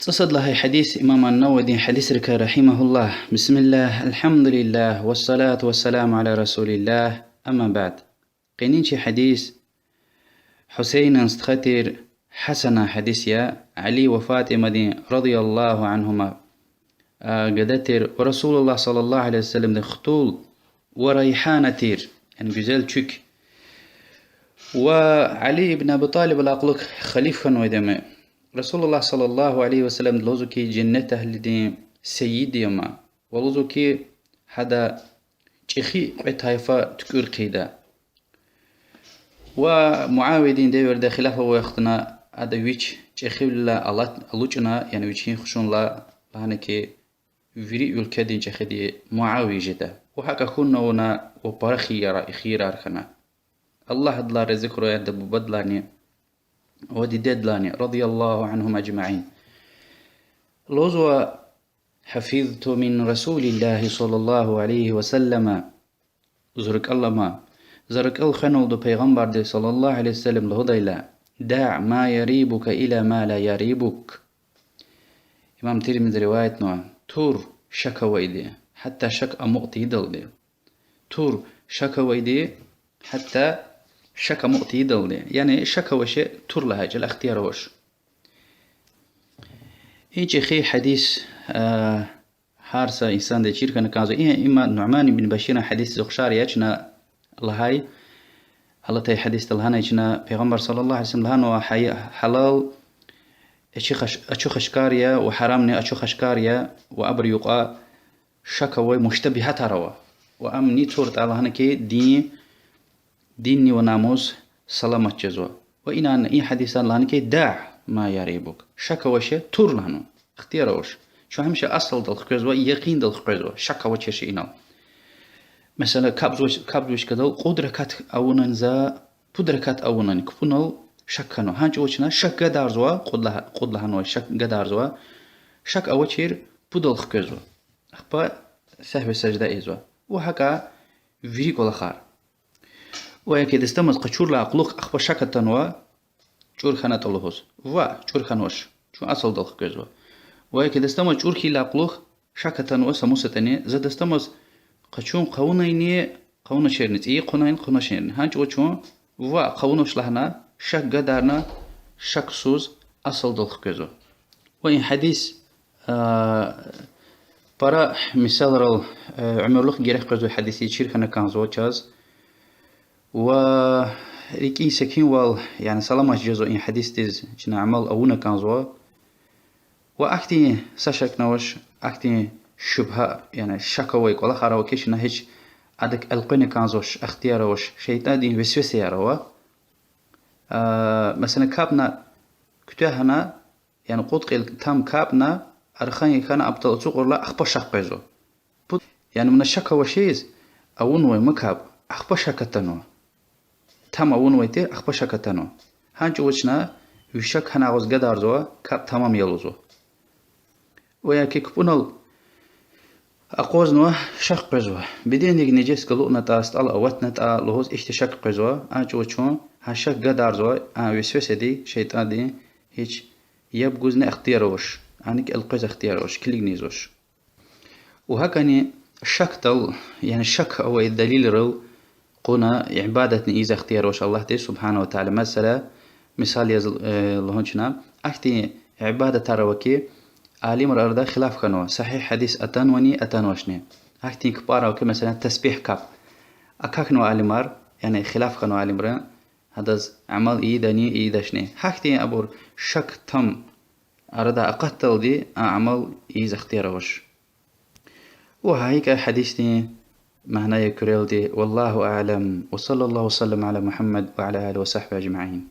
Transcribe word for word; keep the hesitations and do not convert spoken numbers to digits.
ЦӀусад лагьай гьадис имам ан-Нававидин гьадисрикай, رحمه الله. بسم الله، الحمد لله، والصلاة والسلام على رسول الله، أما بعد. Къенин чи гьадис Гьусейнан стха тир Гьасанан гьадис я, Али ва Фатимадин, رضي الله عنهما, а, гада тир ва رسول الله صلى الله عليه وسلمдин хтул ва райгьана тир, яни гуьзел чуьк. Ва Али ибн Аби ТӀалиб алай кьулухъ халиф хьанвайди я ам. رسول الله صلى الله عليه وسلمди лугьузва хьи, женнет агьлидин сейид я ам. Ва лугьузва хьи, гьада чӀехи кьве тайфа туькӀуьр хъийида. Ва Муавиядин девирда хилаф авай вахтунда ада вич чӀехивилелай алат-, алучӀна, яни вичин хушуналай, лагьана хьи, вири уьлкведин чӀехиди Муавия жеда. Ва гьакӀ хьунна вуна ва пара хийира-, хийирар хьана. Аллагь адалай рази хьурай адан бубадилайни ва дидедилайни, رضي الله عنهم أجمعين. Лугьузва: حفظت من رسول الله صلى الله عليه وسلم. Зу рикӀел алама, за рикӀел хвеналда Пайгъамбарди, صلى الله عليه وسلم, лугьудайла: دع ما يريبك إلى ما لا يريبك. Имам Тирмизиди риваятнава: тур шак авайди, гьатта шак амукь тийидалди. Тур шак авайди, гьатта шак амукь тийидалди. Яни шак авачир тур лагьай чӀал, ихтияр авач. И чӀехи гьадис, а, гьар са инсандиз чир хьана кӀанзава. И, им Нуъман ибн Баширан гьадисдиз ухшар я чна лагьай, алатай гьадисда лагьанай чна, Пайгъамбар صلى الله عليه وسلم лагьанва: гьай-, гьалал ачух-, ачух-ашкар я ва гьарамни ачух-ашкар я, ва абурун юкьва шак авай муштабигьатар ава. Ва ам ни туртӀа, лагьана хьи, дин, динни ва намус саламат жезва. Ва инани, и гьадисани лагьана хьи, دع ما يريبك. Шак авачир тур лагьана. Ихтияр авач. Чун гьамиша асалдал хквезва, якъиндал хквезва, шак авачир шейинал. Месела, капӀзавач-, капӀзавай чкадал кьуд ракат авунани за, пуд ракат авунани, капӀунал шак хьанва. Гьа чӀавуз чна шак гадарзава, кьуд лагь-, кьуд лагьанвай шак гадарзава, шак авачир пудал хквезва. Ахпа сагьви сажда ийизва. Ва гьакӀа вири кӀвалахар. Ва яки дастамаз къачурла кьулухъ ахпа шак атанва, чӀур хьанатӀа лугьуз. Ваъ, чӀур хьанвач, чун асалдал хквезва. Ва яки дастамаз чӀур хьайила кьулухъ шак атанва са мус ятӀани, за дастамаз къачун хъувунайни, хъувуначирни, цӀийи хъунайни, хъувуначирни. Гьа чӀавуз чун ваъ, хъувунвач лагьана, шак гадарна, шаксуз асалдал хквезва. Ва и гьадис, а, пара мисалрал, а, уьмуьрлух герек къвезвай гьадис я, чир хьана кӀанзава чаз. Ва рикӀин секинвал, яни саламат жезва и гьадисдиз, чна амал авуна кӀанзава. Ва ахьтин са шакни авач, ахьтин шубгьа, яни шак авай кӀвалахар ава хьи, чна гьич адак элкъвена кӀанзавач, ихтияр авач, шейтӀандин весвесаяр ава. А, месела, капӀна куьтягьна, яни кьуд кьил там капӀна, архан хьана аптал ацукьайла, ахпа шак къвезва. Пуд, яни вуна шак авачиз авунвай ма капӀ, ахпа шак атанва. Там авунвай тир, ахпа шак атанва. Гьа чӀавуз чна ви шак гьана агъуз гадарзава, капӀ тамам я лугьузва. Ва яки капӀунал акъвазнава, шак къвезва. Бедендик нежес галукьнатӀа, стӀал аватнатӀа лугьуз ихьтин шак къвезва. А чӀавуз чун гьа шак гадарзава, а весвесади, шейтӀандин гьич яб гузни ихтияр авач, аник элкъвез ихтияр авач, килигиз ийизвач. Ва гьакӀни шакдал, яни шак авай далилрал кьуна ибадатни ийиз ихтияр авач Аллагьди سبحانه وتعالى. Месела, мисал яз, э, лугьун чна, ахьтин ибадатар ава хьи, алимрин арада хилаф хьанва, сагьигь гьадис атанвани, атанвачни. Ахьтин капӀар ава хьи, месела, тасбигь капӀ. Акахьнава алимар, яни хилаф хьанва алимрин, гьадаз амал ийидани, ийидачни. Гьахьтин абур шак там арада акъатдалди а амал ийиз ихтияр авач. Ва гьа икӀ гьадисдин мана я куьрелди. والله أعلم، وصلى الله وسلم على محمد وعلى آله وصحبه أجمعين.